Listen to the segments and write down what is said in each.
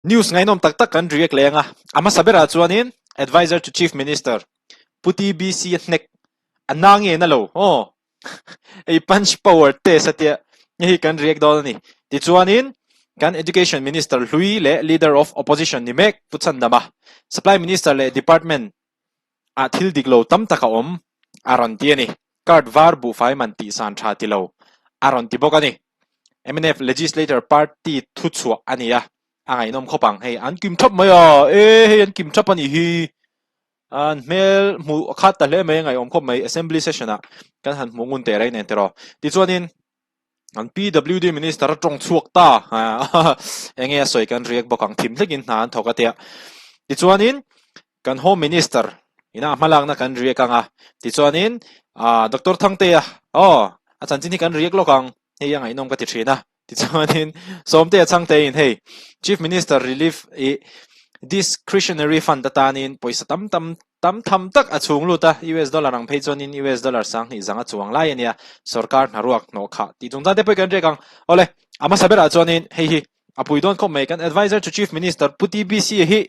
News ngaihnawm tak tak kan react leh ang a, a hmasa berah chuanin Adviser to Chief Minister Pu TBC a hnek a na nge na lo aw hei punch power test a tia hei hi kan react dawn a ni. Tichuanin kan Education Minister hlui leh Leader of Opposition ni mek Pu Chhandama, Supply Minister leh Department ah thil dik lo tam tak a awm a rawn ti a ni. Card var buhfai man tih san tha ti lo a rawn ti bawk a ni. Mnf Legislature Party thuchhuah a ni a, a ngaihnawm khawp ang. Hei an kim thap mai a, e hei an kim thap a nih hi. An hmel hmuh a khat ta hle mai a ngaihawm khawp mai Assembly session ah kan han hmuh ngun teh reng nen tiraw. Tichuanin An PWD Minister a tawng chhuak ta enge a sawi kan riak bawk ang thim hlekin hna an thawk a tia. Tichuanin kan Home Minister ina a hmalakna kan riak ang a. Tichuanin Doctor Thangtea aw a chanchin hi kan riak lawk ang hei a ngaihnawm ka ti thin a. Tichuanin Sawmtea Chhangtein hei Chief Minister Relief i Discretionary Fund atanin pawisa tam tam Tam tham tak a chhung lut a, US dollar ang phei chuanin US dollar 2000 zang a chuang lai a nia, sorkar hnaruak hnawh khah tih chungchang te pawh hi kan riak ang. Awle, a hmasa berah chuanin hei hi a pui dawn khawp mai, kan adviser to Chief Minister Pu TBC hi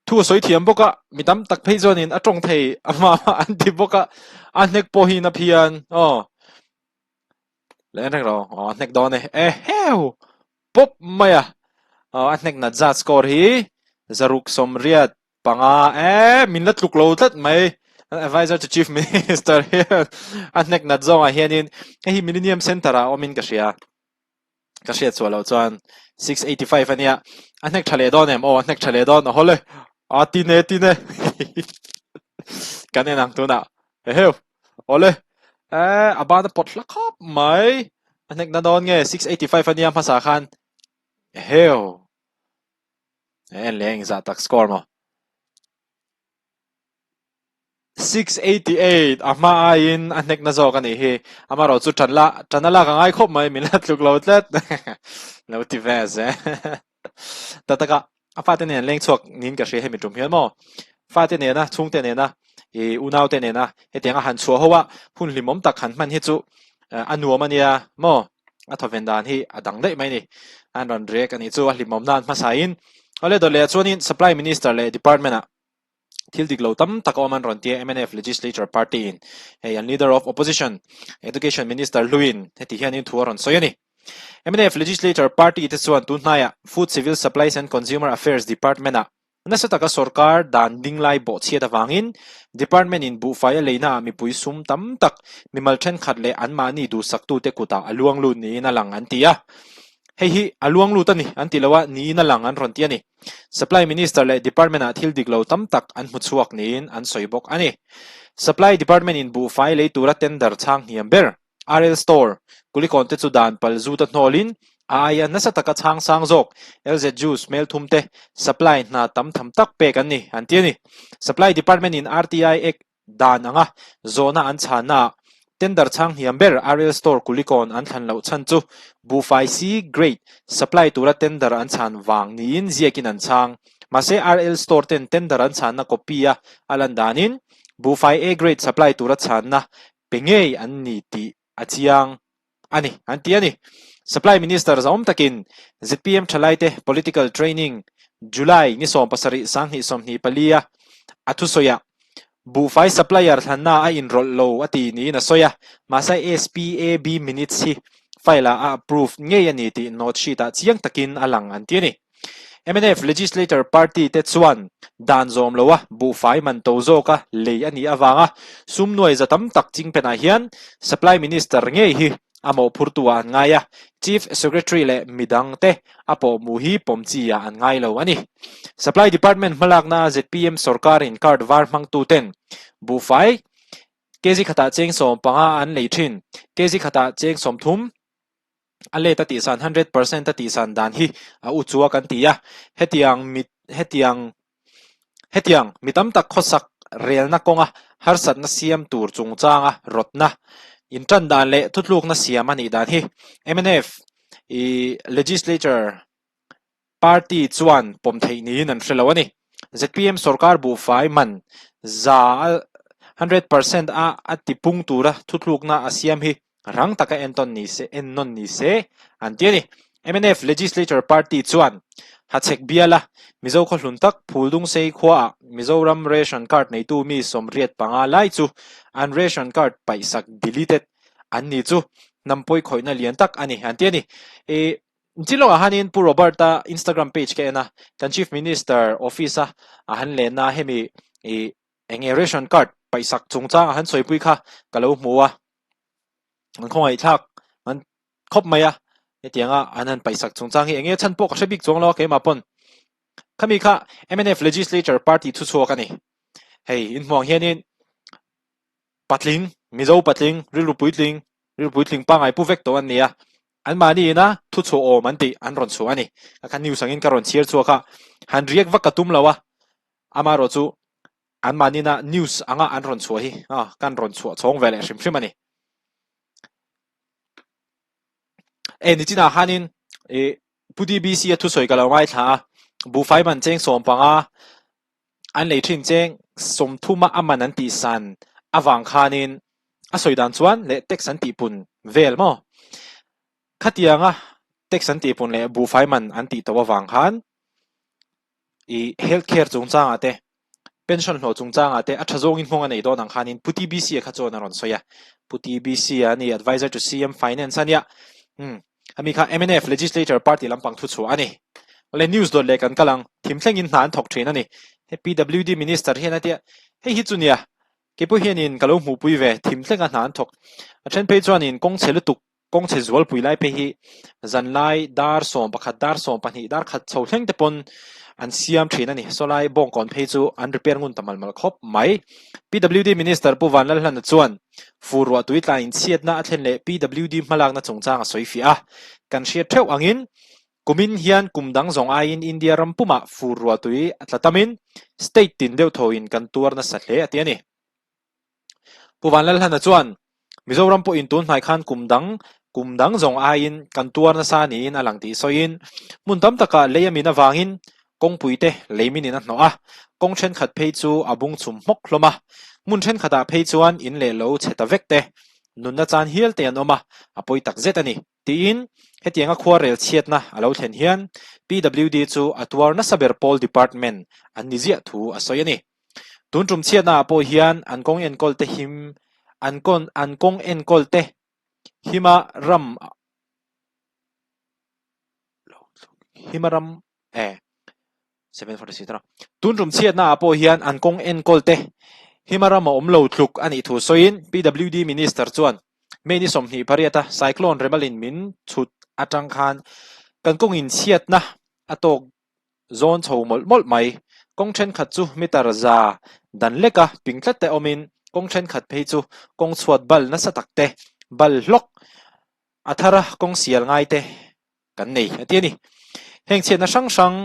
thu a sawi thiam bawk a, mi tam tak phei chuanin a tawng thei a hma an ti bawk a, a hnek pawh hi na phian aw. Leh en reng rawh, aw a hnek dawn e, eheu! Pawp mai a, aw a hnek nat zat score hi 680 e min la tluk lo tlat mai. Advisor to Chief Minister hian a hnek nat zawngah hianin hei hi Millennium Centre ah awmin ka hria. Ka hriat chhuah loh chuan 685 a nia. A hnek tha leh dawn em? Aw a hnek tha leh dawn. Aw le. A tine tine. Kan en ang tunah. Eheu. Aw le. Eh a ban a pawt hla khawp mai. A hnek na dawn nge 685 a nia hmasa khan. Eheu. En leh engzah tak score maw? 688 a hma aiin a hnekna zawk a nih hi. Amaherawh chu tan la tan a lak a ngai khawp mai min la tluk lo tlat. Lo ti ve zel. Ta taka a fate nen leng chhuak niin ka hria hemi tum hian maw. Fate nena chhungte nena i unaute nena hetianga han chhuah ho a hun hlimawm tak han hman hi chu a nuam a nia maw. A thawven dan hi a dang daih mai a ni. An rawn rek a nih chu a hlimawm nan hmasain Awle dawt leh ah chuanin Supply Minister leh Department ah Thil dik lo tam tak a awm an rawn ti a, mnf Legislature Party in hei an Leader of Opposition, Education Minister Hluin heti hianin thu a rawn sawi a ni. Mnf Legislature Party te chuan tun hnaiah Food Civil Supplies and Consumer Affairs Department ah nasa taka sorkar dan ding lai bawhchhiat avangin Department in buhfai a leina ah mipui sum tam tak mimal thenkhat leh anmahni duhsaktute kutah a luang lut niin a lang an ti a. Hei hi a luang lut a ni an ti lo a, niin a lang an rawn ti a ni. Supply Minister leh Department ah thil dik lo tam tak an hmu chhuak niin an sawi bawk a ni. Supply Department in buhfai lei tura tender chhang hniam ber, RL Store, Kulikawn te chu dan pal zuta hnawlin a aia nasa taka chhang sang zawk, LZ Juice hmelthum te supply hna tam tham tak pek an ni, an ti a ni. Supply Department in RTI Act Dan anga zawhna an chhannaah tender chhang hniam ber RL Store Kulikawn an thlan loh chhan chu buhfai C grade supply tura tender an chhan vang niin ziakin an chhang. Mahse RL Store ten tender an chhanna copy a a lan danin buhfai A grade supply tura chhanna pe ngei an ni tih a chiang. a ni, an ti a ni. Supply Minister zahawm takin zpm thalaite Political Training July ni 17 2024 a a thusawiah buhfai supplier thlanna a inrawlh lo a ti niin a sawi a, mahse SPAB minutes hi file-ah a approve ngei a ni tih note sheet-ah chiang takin a lang an ti a ni. Mnf Legislature Party te chuan dan zawm loa buhfai man to zawka lei a nih avanga sum nuai za tam tak chingpenah hian Supply Minister ngei hi a mawhphurtu ah an ngai a, Chief Secretary leh midang te a pawhmu hi pawm chi ah an ngai lo a ni. Supply Department hmalakna a zpm sorkarin card var hmangtu ten buhfai kg khatah cheng 15 an lei thin, kg khatah cheng 30, A let a tihsan 100% a tihsan dan hi a u chua kan ti a, hetiang mi hetiang hetiang mi tam tak khawsak relna kawnga harsatna siam tur chungchanga rawtna intan dan leh thutlukna siam a nih dan hi mnf i legislature Party chuan pawm theih niin an hre lo a ni. Zpm sorkar buhfai man za a 100% a a tipung tura thutlukna a siam hi rang taka entawn ni se ennawn ni se an ti a ni. Mnf Legislature Party chuan. Hachhek biala Mizo khaw hlun tak Phuldungsei khuaah Mizoram Ration Card neitu mi 85 lai chu an ration card paihsak deleted an ni chu hnam pawi khawihna lian tak a ni an ti a ni. I Chin lawkah hanin Pu Robert-a Instagram page ka en a, kan Chief Minister office-a a han lenna hemi i eng nge ration card paihsak chungchang a han sawipui kha ka lo hmu a, an khawngaihthlak an khawp mai a, hetianga an han paihsak chungchang hi eng nge chhan pawh ka hre bik chuang lo a keimah pawn. Khami kha mnf Legislature Party thuchhuak a ni. Hei inhmuang hianin patling, Mizo patling, rilru puitling, rilru puitling pangngai pu vek tawh an ni a, anmahni ina thuchhuah awm an tih an rawn chhuah a ni. Ka kha news angin ka rawn chhiar chhuak a, han react vak ka tum lo a, amaherawh chu anmahni ina news anga an rawn chhuah hi kan rawn chhuah chhawng ve leh hrim hrim a ni. E nichinah khanin i Pu DBC a thusawi ka lo ngaithla a, buhfai man cheng 15 an lei thin cheng 30 a a man an tih san avang khanin a sawi dan chuan leh tax an tihpun vel maw? Khatianga tax an tihpun leh buhfai man an tih tawh avang khan i health care chungchangah te, pension hlawh chungchangah te a tha zawngin nghawng a nei dawn ang khanin Pu TBC-a kha chuan a rawn sawi a. Pu TBC-a a ni, Adviser to CM Finance a nia. Umm, ami kha mnf Legislature Party lampang thu chhuah a ni. Awle news dawt leh kan kal ang, thim thlengin hna an thawk thin a ni. He PWD Minister hian a tia, hei hi chu nia, keipawh hianin ka lo hmuhpui ve, thim thlenga hna an thawk. A then phei chuanin kawng chhe lutuk Kawng chhe zualpui lai phei hi zanlai dar 11, dar 12, dar khat chho thleng te pawn an siam thin a ni. Sawlai bawngkawn phei chu an repair ngun ta mal mal khawp mai. PWD Minister Pu Vanlalhlana chuan fur ruah tui tla inchhiatna a thlen leh PWD hmalakna chungchang a sawi fiah a. Kan hriat theuh angin kumin hian kum dang zawng aiin India ram pumah fur ruah tui a tla tamin state tin deuh thoin kan tuar nasa hle a ti a ni. Pu Vanlalhlana chuan, Mizoram pawhin tun hnai khan kum dang kum dang zawng aiin kan tuar nasa niin a lang tih sawiin, hmun tam takah lei a min avangin kawngpui te lei minin a hnawh a, kawng thenkhat phei chu a bung chhum hmawk hlawm a, hmun thenkhatah phei chuan in leh lo chhe ta vek te, nunna chan hial te an awm a, a pawi tak zet a ni. Tiin, hetianga khuarel chhiatna a lo thlen hian PWD chu a tuar nasa ber pawl department an ni ziah thu a sawi a ni. Tun tum chhiatna ah pawh hian an kawng enkawl te him an kawn an kawng enkawl te hima ram hima ram e 746 Tun tum chhiatna ah pawh hian an kawng enkawl te hima ram a awm lo tluk a nih thu sawiin PWD Minister chuan May ni 28 a Cyclone Remalin min chhut atang khan kan kawng in chhiatna a tawk zawn chho mawlh mawlh mai. Kawng thenkhat chu meter za dan leka ping tlat te awmin kawng thenkhat phei chu kawng chhuat bal nasa tak te, bal hlawk a thara kawng sial ngai te kan nei a ti a ni. Heng chhiatna hrang hrang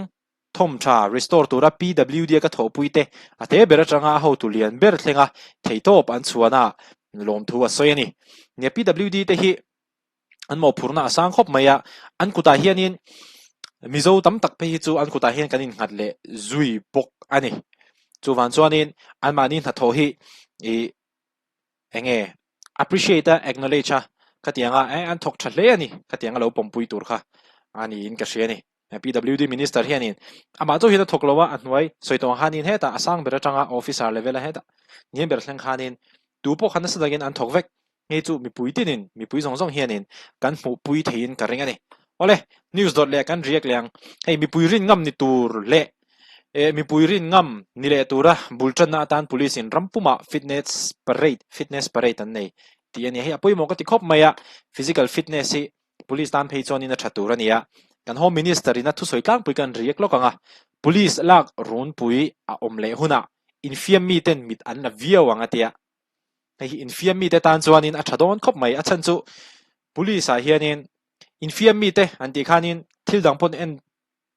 thawm tha restore tura PWD a ka thawhpui te a te ber atanga a hotu lian ber thlenga theihtawp an chhuana lawmthu a sawi a ni. Nia PWD te hi an mawhphurhna a sang khawp mai a, an kutah hianin Mizo tam tak phei hi chu an kutah hian kan innghat leh zui bawk a ni. Chuvang chuanin anmahni hnathawh hi ih eng nge appreciate a acknowledge a khatianga eh an thawk tha hle a ni khatianga lo pawmpui tur kha a niin ka hria a ni. PWD Minister hianin amah chu hian a thawk lo a, a hnuai sawi tawh ang khanin hetah a sang ber atanga officer level a hetah hniam ber thleng khanin tu pawh kha nasa takin an thawk vek. Hei chu mipui tinin, mipui zawng zawng hianin kan hmuhpui theiin ka ring a ni. Awle, news dawt leh kan riak leh ang. Hei mipui rin ngam ni tur leh eh mipui rin ngam ni leh tura bul tanna atan police in ram pumah fitness parade, fitness parade an nei tih a ni. Hei a pawimawh ka ti khawp mai a, physical fitness hi police tan phei chuanin a tha tur a ni a. Kan home minister in a thusawi tlangpui kan riak lawk ang a, police lak runpui a awm leh hunah infiam miten mit an la viau ang a tia. Hei hi infiam mite tan chuanin a tha dawn khawp mai. A chhan chu police ah hianin infiam mite an tih khanin thil dang pawn en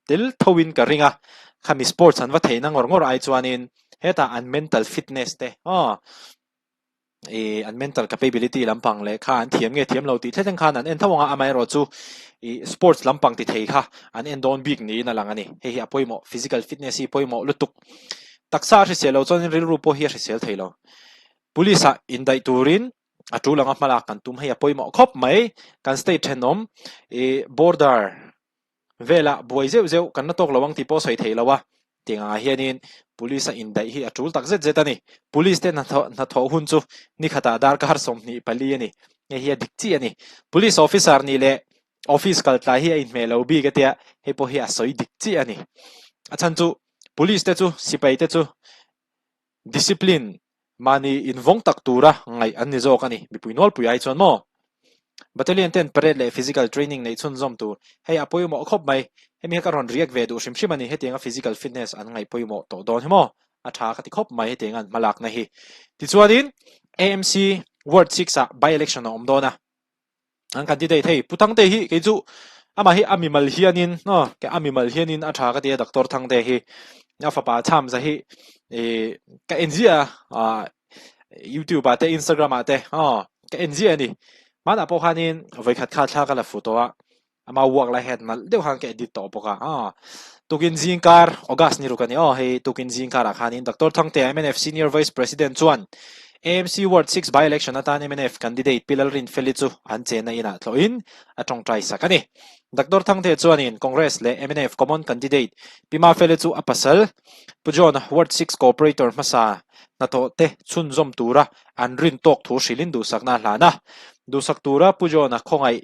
tel thoin ka ring a. Khami sports an va theihna ngawr ngawr ai chuanin hetah an mental fitness te aw ih an mental capability lampang leh kha an thiam nge thiam lo tih thleng khan an en tho ang a. Amaherawh chu ih sports lampang ti thei kha an en dawn bik niin a lang a ni. Hei hi a pawimawh physical fitness hi pawimawh lutuk. Taksa a hrisel lo chuanin rilru pawh hi a hrisel thei lo. Police ah indaih turin a tul anga hmalak kan tum hei a pawimawh khawp mai. Kan state thenawm ih border Velah buai zeuh zeuh kan la tawk lo ang tih pawh sawi thei lo a, tiang angah hianin Police a indaih hi a tul tak zet zet a ni. Police te hnathawh hun chu ni khatah darkar 24 a ni. Hei hi a dik chi a ni. Police officer nih leh office kal tlai hi a inhmeh lo bik a tia, hei pawh hi a sawi dik chi a ni. A chhan chu Police te chu sipai te chu Discipline, mahni invawng tak tura ngaih an ni zawk a ni, mipui nawlpui ai chuan maw? Battalion ten parade leh physical training neih chhunzawm tur, hei a pawimawh khawp mai, hemi hi ka rawn react ve duh hrim hrim a ni, hetianga physical fitness an ngaih pawimawh tawh dawn hi maw? A tha ka ti khawp mai hetianga an hmalakna hi. Tichuanin AMC Ward 6 ah by-election a awm dawn a. An candidate hei Pu Thangte hi kei chu amah hi a mimal hianin aw a mimal hianin a tha ka ti a Doctor Thangte hi a fapa Chhamza hi ih ka en ziah a ah youtube ah te instagram ah te aw ka en ziah a ni hmanah pawh khanin vawikhat kha thla ka la fu tawh a. Ama work lai hian nalh deuh khan ka edit tawh bawk a, aw. Tukin zingkar, August ni ruk a ni aw, hei tukin zingkarah khanin Doctor Thangtea mnf Senior Vice President chuan AMC Ward 6 by-election atan mnf candidate Pi Lalrinfeli chu an chenna inah tlawhin a tawngtai sak a ni. Doctor Thangtea chuanin Congress leh mnf common candidate Pi Mafeli chu a pasal Pu John Ward 6 Cooperator hmasa hnathawh te chhunzawm tura an rin tawk thu hrilhin duhsakna a hlan a. Duhsak tura Pu John-a khawngaih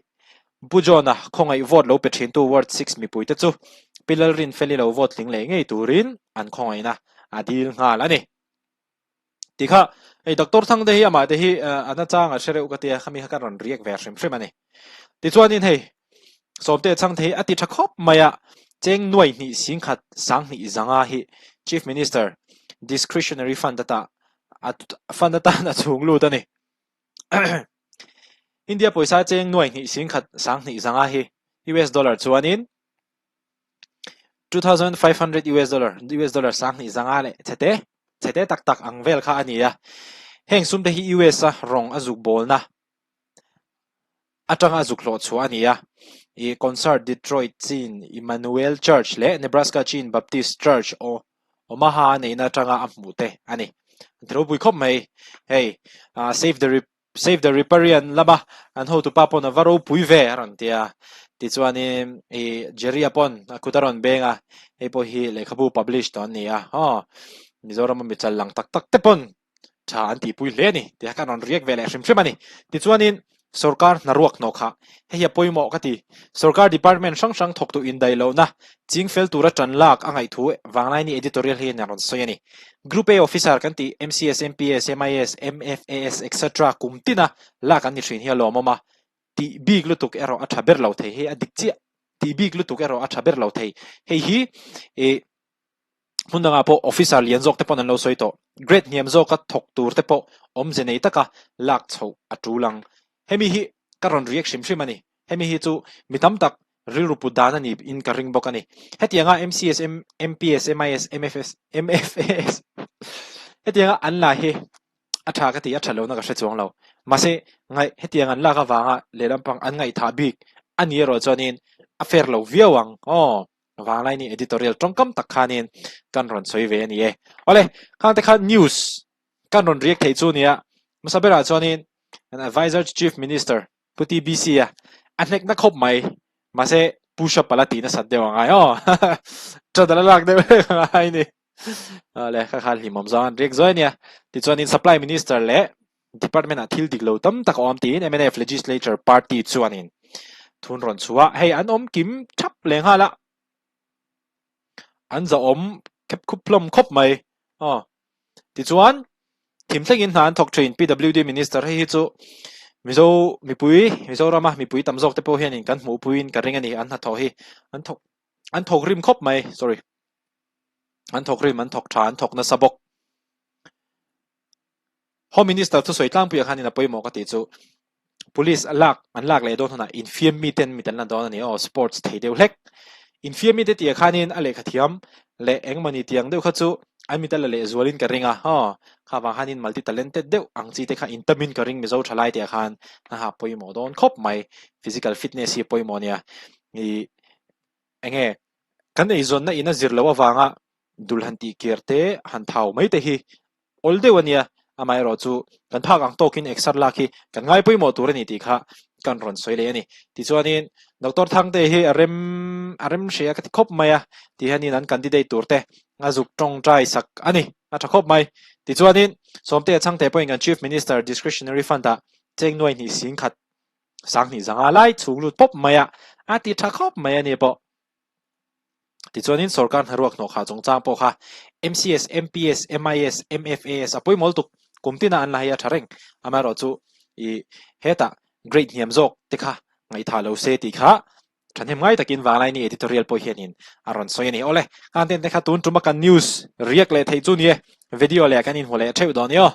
Pu John-a khawngaih vote lo pe thintu Ward 6 mipuite chu Pi Lalrinfeli lo vote tling leh ngei turin an khawngaihna a dil nghal a ni. Ti kha, hei Doctor Thangte hi amah te hi a nachang a hre reuh ka tia, khami kha kan rawn riak ve hrim hrim a ni. Tichuanin hei, Sawmte Chhangte hi a ti tha khawp mai a, cheng nuai hnih singkhat sanghnih zanga hi Chief Minister Discretionary Fund ata fund atan a chhung lut a ni. India pawisa cheng nuai hnih 10,000 sanghnih zanga hi US dollar chuanin 2500 US dollar US dollar sanghnih zanga leh chhete chhete tak tak ang vel kha a ni a. Heng sum te hi US a rawng a zuk bawlna atanga a zuk hlawh chhuah a ni a. I concert Detroit Chin Emmanuel Church leh Nebraska Chin Baptist Church aw Omaha a neihna atanga a hmuh te a ni. An ti ropui khawp mai. Hei, Save the Save the Riparian lama an hotupa pawn a va ropui ve a rawn ti a. Tichuanin i Jerry-a pawn a kut a rawn beng a, hei pawh hi lehkhabu publish tawh an ni a. Aw, Mizorama mi chal lang tak tak te pawn tha an tihpui hle a ni tih kha kan rawn riak ve leh hrim hrim a ni. Tichuanin sorkar hnaruak hnawh kha hei hi a pawimawh ka ti. Sorkar department hrang hrang thawktu indaih lohna ching fel tura tan lak a ngaihthu Vanglaini editorial hian a rawn sawi a ni. Group A officer kan tih MCS, MPS, MIS, MFAS etc kum tina lak an ni thin hi a lawmawm a, tih bik lutuk erawh a tha ber lo thei. Hei a dik chiah. Tih bik lutuk erawh a tha ber lo thei. Hei hi ih. Hmun dangah pawh officer lian zawk te pawn an lo sawi tawh. Grade hniam zawka thawk tur te pawh awmze nei taka lak chhoh a tul ang. Hemi hi ka rawn react hrim hrim a ni. Hemi hi chu mi tam tak rilru put dan a ni in ka ring bawk a ni. Hetianga MCS, MPS, MIS, MFS, MFAS hetianga an la hi a tha ka ti, a tha lohna ka hre chuang lo. Mahse, ngaih hetiang an lak avanga lehlam pang an ngaihthah bik a ni erawh chuanin a fair lo viau ang. Aw. Vanglaini editorial tawngkam tak khanin kan rawn sawi ve a ni e. Awle, khang te kha news kan rawn react theih chu nia. Hmasa berah chuanin an advisor to chief minister Pu TBC a a hnekna khawp mai. Mahse push up a la tih nasat deuh a ngai aw. Ṭan a la lak deuh hlek a ngai ni. Awle, kha kha hlimawm zawng an react zuai a nia. Tichuanin supply minister leh Department ah thil dik lo tam tak a awm tiin mnf Legislature Party chuanin thun rawn chhuah a, hei an awm kim thap leh nghal a, an zahawm khep khup hlawm khawp mai aw. Tichuan thim thlengin hna an thawk thin PWD Minister hei hi chu Mizo mipui Mizorama mipui tam zawk te pawh hianin kan hmuhpuiin ka ring a ni an hnathawh hi an thawk an thawk rim khawp mai sorry an thawk rim an thawk tha an thawk nasa bawk. Home Minister thusawi tlangpuiah khanin a pawimawh ka tih chu Police a lak an lak leh dawn hunah infiam miten mit an la dawn a ni aw, sports thei deuh hlek. Infiam mite tihah khanin a lehkha thiam leh engmawni tiang deuh kha chu an mit a la leh zualin ka ring a, aw kha vang khanin multi talented deuh ang chi te kha intamin ka ring Mizo thalai tihah khan hnaha pawimawh dawn khawp mai. Physical fitness hi a pawimawh nia. Ih enge kan eizawnna in a zir loh avanga dul han tih kir te han thau mai te hi Awl deuh a nia. Amaherawh chu kan phak ang tawkin exer lak hi kan ngai pawimawh tur a ni tih kha kan rawn sawi leh a ni. Tichuanin Doctor Thangte hi a rem a rem hria ka ti khawp mai a, ti hianin an candidate tur te a zuk tawngtai sak a ni, a tha khawp mai. Tichuanin Sawmtea Chhangte pawhin kan Chief Minister Discretionary Fund ah cheng nuai hnih sing khat sanghnih zanga lai chhung lut pawp mai a, a ti tha khawp mai a ni pawh. Tichuanin sorkar hnaruak hnawhkhah chungchang pawh kha MCS, MPS, MIS, MFAS a pawimawlh tuk kum tinah an la hei a tha reng. Amaherawhchu ih hetah grade hniam zawk te kha ngaihthah lo se tih kha thahnem ngai takin Vanglaini editorial pawh hianin a rawn sawi a ni. Awle, khang ten te kha tun tuma kan news riak leh theih chu ni e, video leh kan inhmu leh theuh dawn i aw.